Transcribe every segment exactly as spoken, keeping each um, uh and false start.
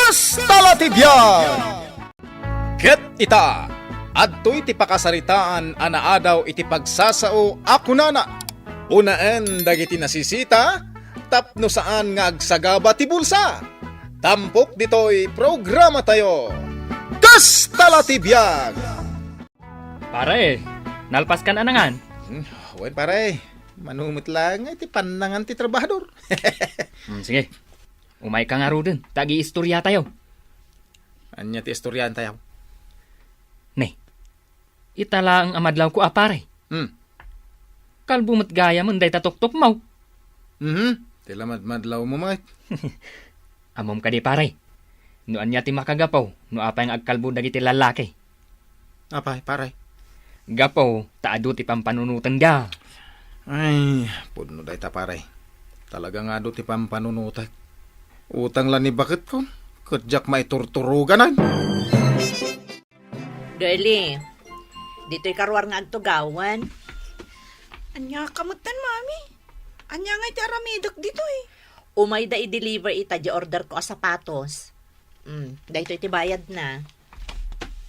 Kasta la ti biag! Ket ita, adtoy ti pakasaritaan a naadaw iti pagsasao a kunana, unaen dagiti nasisita tapno saan nga agsagaba ti bulsa. Tampok ditoy programatayo. Kasta la ti biag! Pare, nalpaskan a nangan? Hmm, wen, pare. Mano met laeng nga iti pannangan ti trabahador. Hmm, sige. Umayka ngaruden, ta agiistoriatayo. Ania ti istoriantayo? Ne, ita laeng a madlawko a pare. Hmm. Kalbo met gayamen dayta toktokaw. Mhm. Ti lamadmadlawmo met. Ammom kadi, pare? No ania ti makagapu no apay nga agkalbo dagiti lallaki? Apay, pare? Gapu ta adu ti pampanunotenda. Ay, pudno dayta, pare. Talaga nga adu ti pampanunotek. Utang la ni baketko, ket diak maiturturoganan. Girlie, ditoy karuar nga agtugawan. Ania ka metten, Mami? Ania nga iti aramidek ditoy? Umayda i-deliver ita di order ko a sapatos. Mm, daytoy ti bayadna.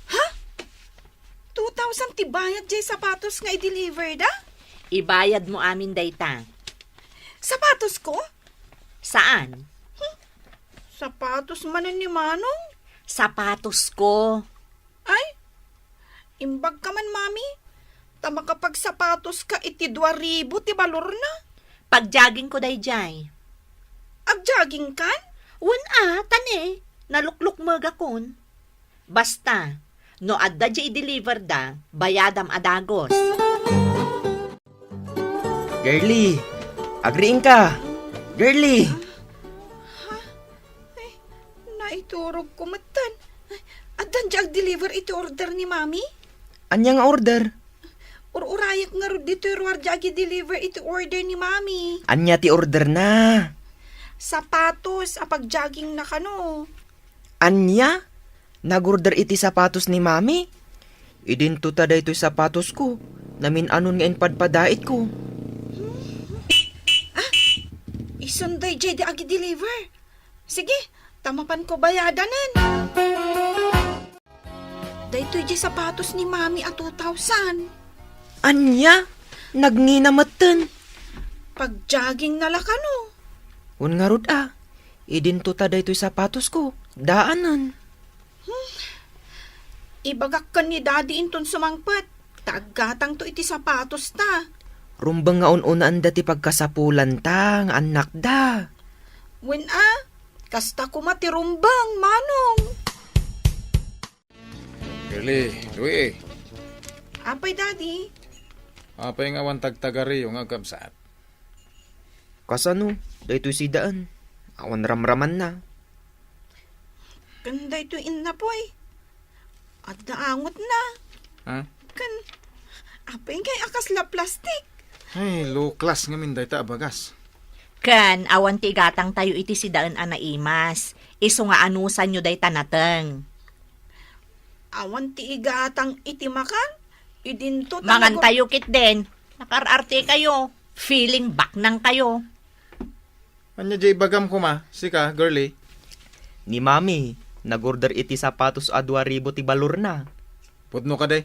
Ha? Two thousand ti bayad jay sapatos nga i-deliver da? Ibayad mo amin dayta. Sapatos ko? Saan? Hmm? Sapatos manen ni Manong? Sapatos ko. Ay, imbag ka man, Mami. Ta makapagsapatos ka iti dua ribu ti balorna. Pag-jogging ko dayjay. Ag-jogging kan? Wen a, ta ne, naluklukmegakon. Basta, no adda di i-deliverda, bayadam a dagos. Girlie, agriingka. Girlie. Ha? Ay, naiturogko metten. Ay, addan di ag-deliver iti order ni Mami? Ania nga order? Ur-urayek ngarud ditoy ruar di agi-deliver iti order ni Mami. Ania ti orderna? Sapatos a pag-joggingna kano. Ania? Nag-order iti sapatos ni Mami? Idinto ta daytoy sapatosko. Namin-anon nga impadpadaitko. Ah, isun dayjay di agi-deliver. Sige, ta mapanko bayadanen. Daytoy di sapatos ni Mami a two thousand. Ania? Nagngina metten. Pag-joggingna la kano. Wen ngarud a, idinto ta daytoy sapatosko, daanen. Hmm. Ibagak ken ni Daddy inton sumangpet, ta aggatangto iti sapatosta. Rumbeng nga un-unaenda ti pagkasapulanta nga annakda. Wen a, kasta koma ti rumbeng, Manong. Girlie, Louie. Apay, Daddy? Apay nga awan tagtagariyo nga agkabsat? Kasano? Daytoy si Daan. Awan ramramanna. Ken daytoy innapoy. Adda angotna. Ha? Ken, apay ngay a kasla plastik? Ay, low class ngamin dayta a bagas. Ken, awan ti igatangtayo iti si Daan a naimas. Isu nga anusanyo dayta nateng. Awan ti igatang iti makan, idinto ta Mangantayo ketdin. Nakar-arte kayo. Feeling baknang kayo. Ania di ibagam koma, sika, girlie? Ni Mami, nag-order iti sapatos a dua ribu ti balorna. Pudno kadi?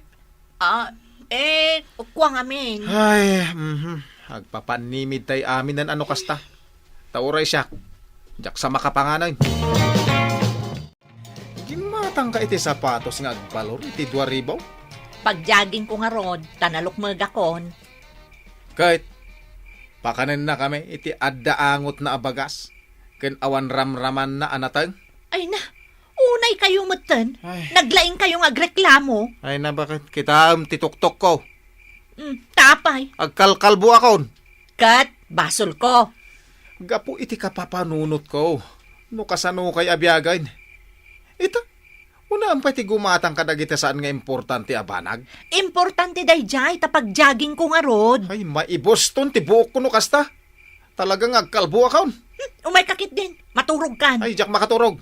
Ah, eh, kua ngamin. Ay, mhm. Agpapanimid tay aminen a no kasta. Ta uray siak, diak sa makapanganen. Gimmatangka iti sapatos nga agbalor iti dua ribu? Pag-jogging ko ngarud, ta nalukmegakon. Ket, pakanennakami iti adda angotna a bagas, ken awan ramramanna a nateng. Ay na, unay kayo metten. Ay. Naglaing kayo nga agreklamo. Ay na, baket kitaem ti tuktokko. Mm, ta apay? Agkalkalboakon. Ket, basolko. Gapu iti kapapanunotko, no kasano kay a biagen. Ita, unaem pay ti gumatang kadagiti saan nga importante a banag. Importante dayjay, ta pag-jogging ko ngarud. Ay, maibuston ti buokko no kasta. Talaga nga agkalboakon. Hmm, umayka ketdin. Maturogkan. Ay, diak makaturog.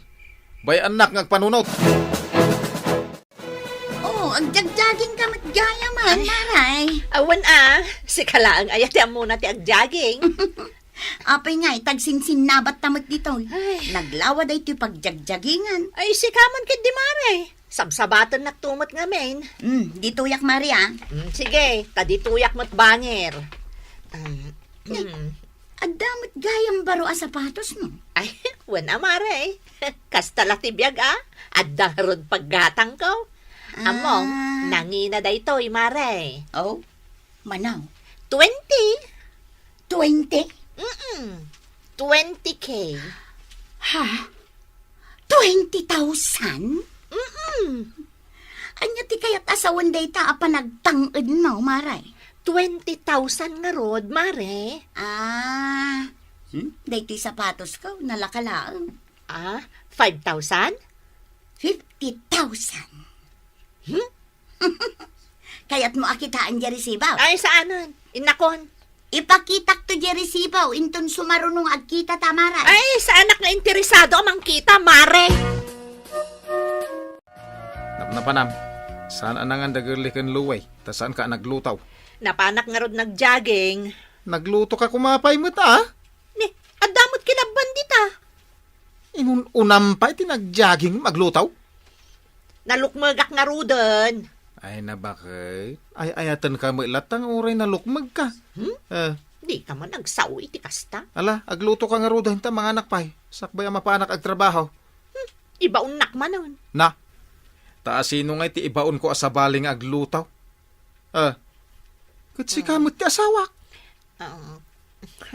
Bay-annak nga agpanunot. Oh, agjagjaging ka met gayam, Ay. Maray. Awan a, sika laeng aya ti ammona ti agjaging. Apay nga, itagsinsinnabat ta met ditoy. Ay. Naglawa daytoy pagjagjagingan. Ay, sika man ketdi, Mare. Sabsabatennak to met ngamin. Hmm, ditoyak, Mare, ah. Hmm, sige, ta ditoyak met bangir. Um, Ay, hmm. Adda met gayam baro a sapatos, no? Ay, wen a, Mare. Kasta la ti biag, ah. Adda ngarud paggatangko. Among, Ah. nangina daytoy, Mare. Oh, manaw. Twenty. Twenty? Mm-mm. Twenty K. Ha? Twenty thousand? Mm-mm. Ania ti kayat a sawen dayta a panagtang-edmo, Mare? Twenty thousand ngarud, Mare. Ah. Hmm? Daytoy sapatosko, nalaka laeng. Ah, five thousand? Fifty thousand. Hmm? Kayatmo a kitaen diay resibo? Ay, saanen. Innakon. Ipakitak to diay resibo, inton sumaruno nga agkita ta, Mare. Ay, saanak nga interesado a mangkita, Mare. Napnapanam, saan a nangan da Girlie ken Louie, ta saanka a nagluto? Napanak ngarud nag-jogging. Naglutoka koma pay met, ah? Ni, adda met kilabban dita. Inun-unam pay ti nag-jogging agluto? Nalukmegak ngaruden. Ay, nabaket. Ay-ayatenka met latta nga uray nalukmegka. Hmm? Eh. Dika man agsao iti kasta. Ala, aglutoka ngaruden ta manganak pay. Sakbay a mapanak agtrabaho. Hmm, ibaonnak manen. Na, ta asino ngay ti ibaonko a sabali nga agluto? Ah, ket sika Ah. met ti asawak. Ah,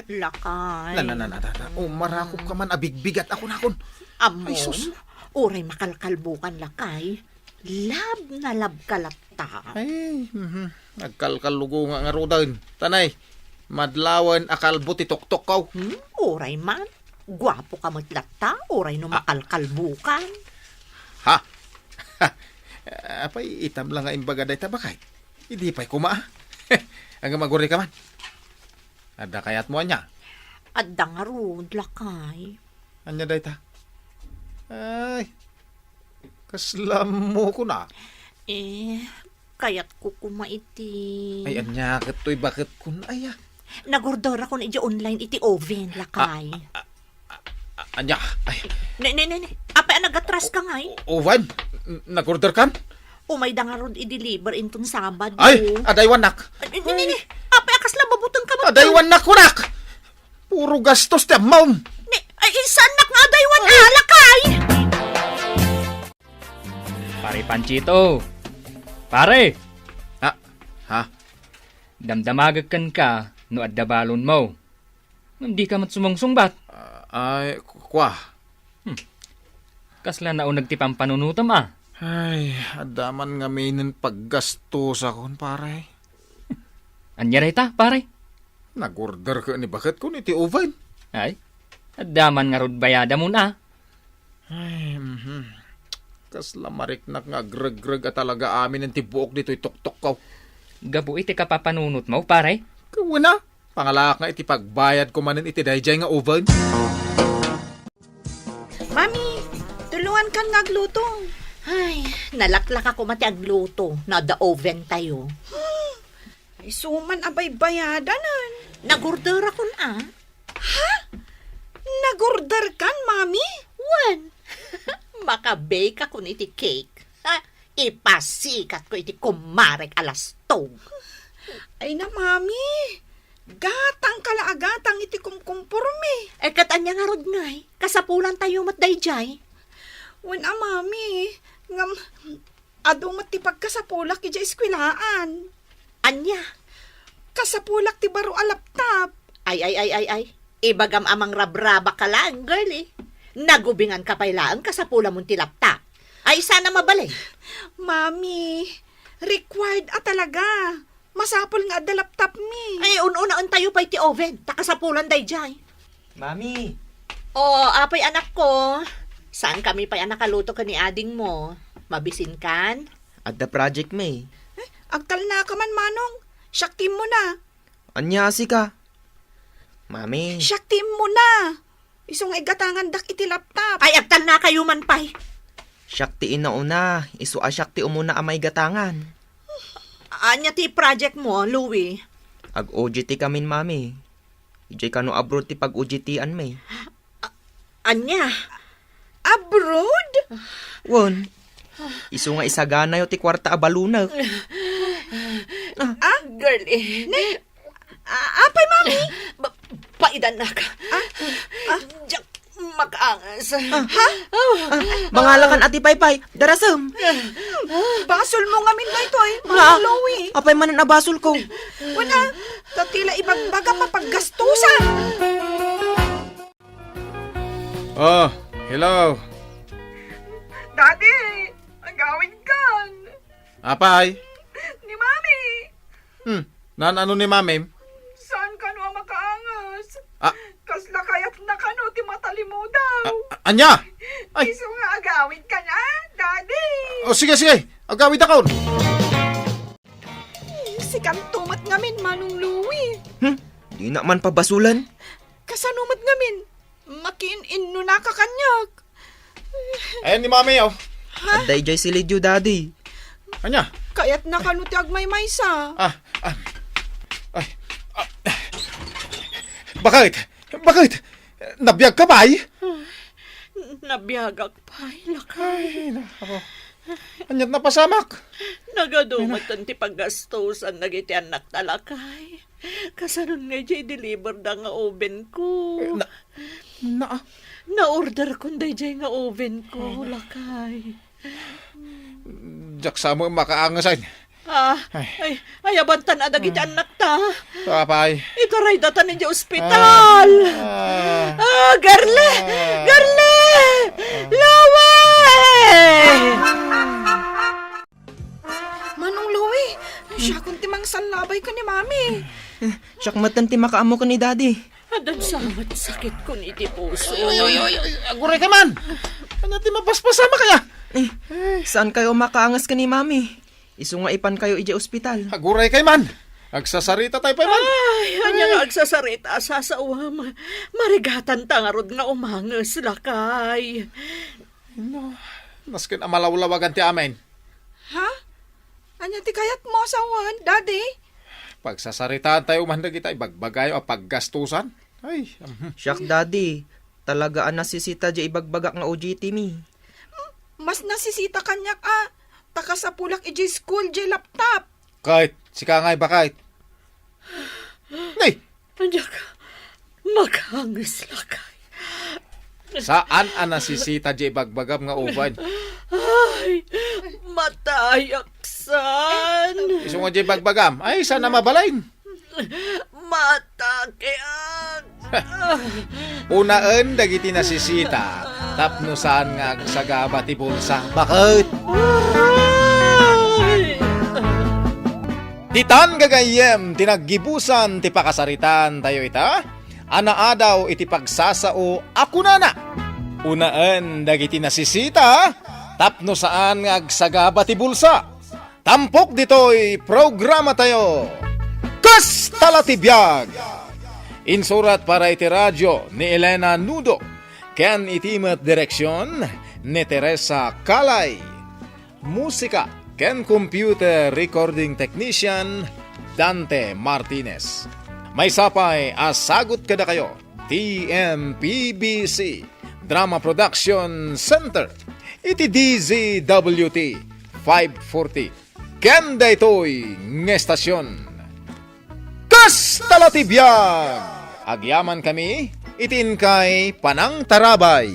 lakay. Na, na, na, na, na, na. O, marakop ka man, abigbigat ako nakon. Ammo, Ay, sus. Uray makalkalbukan, lakay. Lab na lab ka latta. Ay, mhm. Nagkalkallugo nga ngaruden. Tanay, madlawen a kalbo ti toktok ko. Hmm? Uray man. Guapo ka met latta, uray no Ah. makalkalbukan. Ha? Apay, itam la nga imbaga dayta, bakay? Idi pay koma. Agmaguri ka man. Adda kayatmo ania? Adda ngarud, lakay. Ania dayta? Ay, kasla ammo kuna. Eh, kayatko koma iti Ay, ania ket toy baket kun aya? Nagorderakon iti online iti oven, lakay. Ah, ah, ah, ah, ania? Ay. Ne, ne, ne, ne. Apay a nagatraska ngay? O-, oven? N-, nagorder kan? Umayda ngarud i-deliver inton Sabado. Ay, adaywannak. Ay, ne, ne, ne. Apay a kasla babutengka met? Adaywannak kunak. Puro gastos ti ammom. Ne, ay, insaannak nga adaywan, ah, lakay. Pare Panchito. Pare! Ah, ha? Damdamagek kenka no adda balonmo. Ngem dika met sumungsungbat. Ah, ay, ku-, kua. Hmm. Kasla nauneg ti pampanunotem, a. Ay, adda man ngaminen paggastusakon, pare. Ania dayta, pare? Nag-order ket ni baketko iti oven. Ay, adda man ngarud bayadamon, a. Ay, mhm. Kasla mariknak nga agregreg a talaga aminen ti buok ditoy toktokko. Gapu iti kapapanunotmo, pare? Wen a, pangalaak nga iti pagbayadko manen iti daydiay nga oven. Mami, tulongankan nga agluto. Ay, nalaklaka koma ti agluto no adda oven tayo. Ay, suman a baybayadanan. Nag-orderakon, a. Ha? Nag-order kan, Mami? Wen, maka-bake akon iti cake. Ha? Ipasikatko iti kumarek a lastog. Ay na, Mami. Gatangka la a gatang iti kumkumpormi. Eh, ket ania ngarud ngay? Kasapulantayo met daydiay. Wen a, Mami. Ngem, adu met ti pagkasapulak idiay eskuelaan. Ania? Kasapulak ti baro a laptop. Ay, ay, ay, ay, ay. Ibagam a mangrabrabaka laeng, girlie. Nagubinganka pay laeng kasapulamon ti laptop. Ay, sana mabalin. Mami, required a talaga. Masapul nga adda laptopmi. Ay, un-unaentayo pay ti oven. Ta kasapulan daydiay. Mami! O, apay, anakko. Saankami pay a nakaluto ken ni adingmo? Mabisinkan? Adda project mi. Eh, agtalnaka man, Manong. Siak ti immuna. Ania a sika? Mami. Siak ti immuna. Isu nga igatangandak iti laptop. Ay, agtalnakayo man pay. Siak ti inauna. Isu a siak ti umuna a maigatangan. Ania ti projectmo, Louie? Ag-O J T kamin, Mami. Idiay kano abroad ti pag-O J T-an mi. Ania? Abroad? Wen, isu nga isaganayo ti kuarta a balonek. Ah, girl, eh. Ne? Ah, apay, Mami? Ba-, paidannak. Ah? Ah? Diak makaangas. Ah. Ha? Ah, mangalakan a ti paypay, darasem. Basol mo ngamin daytoy, Nga, Manong Louie. Apay manen a basol ko? Wala, ta ti la ibagbaga mapaggastusan. Oh, hello. Daddy, agawid kan. Apay? Ni Mami. Hmm, naan-ano ni Mamim? Saan kano a makaangas? Ah. Kasla kayatna kano ti matalimudaw. Ah, ah, ania? Ay. Isu nga agawid kan, ah, Daddy. Oh, sige, sige. Agawid akon. Sikanto met ngamin, Manong Louie. Hmm? Dina man pabasulan? Kasano met ngamin? Makiin-innunaka kaniak. Ayan ni Mami, oh. Ha? Adda idiay silidyo, Daddy. Ania? Kayatna kano ti agmaymaysa. Ah, ah. Ay. Ah. Bakit? Bakit? Nabiag ka, bay? Nabiagak pay, lakay. Ay, nako. Aniat napasamak? Nagadu met ti paggastusan dagiti annakta, lakay. Kasanon nga idiay deliver da nga oven ko. Eh, na, na, Na-order kon daydiay nga oven ko, lakay. Diak sa mo makaangasan. Ah, Ay. ay, ay, abantan a dagiti annakta. Apay. Itaray datan idiay ospital. Ah. Ah, Garle! Ah. Garle! Lawe! Manong Louie, siakon ti mangsallabay ken ni Mami. Eh, siak metten ti makaammo ken ni Daddy. Addan sa met sakit kon iti puso. Oy, oy, oy, oy, aguray ka man! Ania ti mapaspasamak kaya? Eh, saan kayo makaangas ken ni Mami? Isu nga ipan kayo idiay ospital. Aguray kay man! Agsasarita tayo pay man. Ay, ania nga agsasarita a sasawam? Marigatan ta ngarud nga umanges, lakay. No, nasken a malawlawagan ti amin. Ha? Ania ti kayatmo a sawen, Daddy? Pagsasaritaan tayo man dagita ibagbagayo a paggastusan. Ay, mhm. Siak, Daddy, talaga a nasisita diay ibagbagak nga O J T mi. Mas nasisita kaniak a, ta kasapulak idiay school diay laptop. Kait, sika ngay, bakit? Nay! Diak makaanges, lakay. Saan a nasisita diay ibagbagam nga oven? Ay, matayak san. Isu nga diay ibagbagam? Ay, saan a mabalin? Matakiak. Unaen dagiti nasisita tapno saan nga agsagaba ti bulsa. Bakit? Ay! Ditan gagayyem ti naggibusan ti pakasaritaan tayo ita, a naadaw iti pagsasao a kunana, unaen dagiti nasisita tapno saan nga agsagaba ti bulsa. Tampok ditoy programa tayo. Kasta la ti biag! Insurat para iti radio ni Elena Nudo, ken iti met direksion ni Teresa Calay. Musika ken computer recording technician, Dante Martinez. Maysa pay a sagut kadakayo, T M P B C Drama Production Center, iti D Z W T five forty, ken daytoy nga estasion. Kasta la ti biag! Agyamankami iti inkay panangtarabay.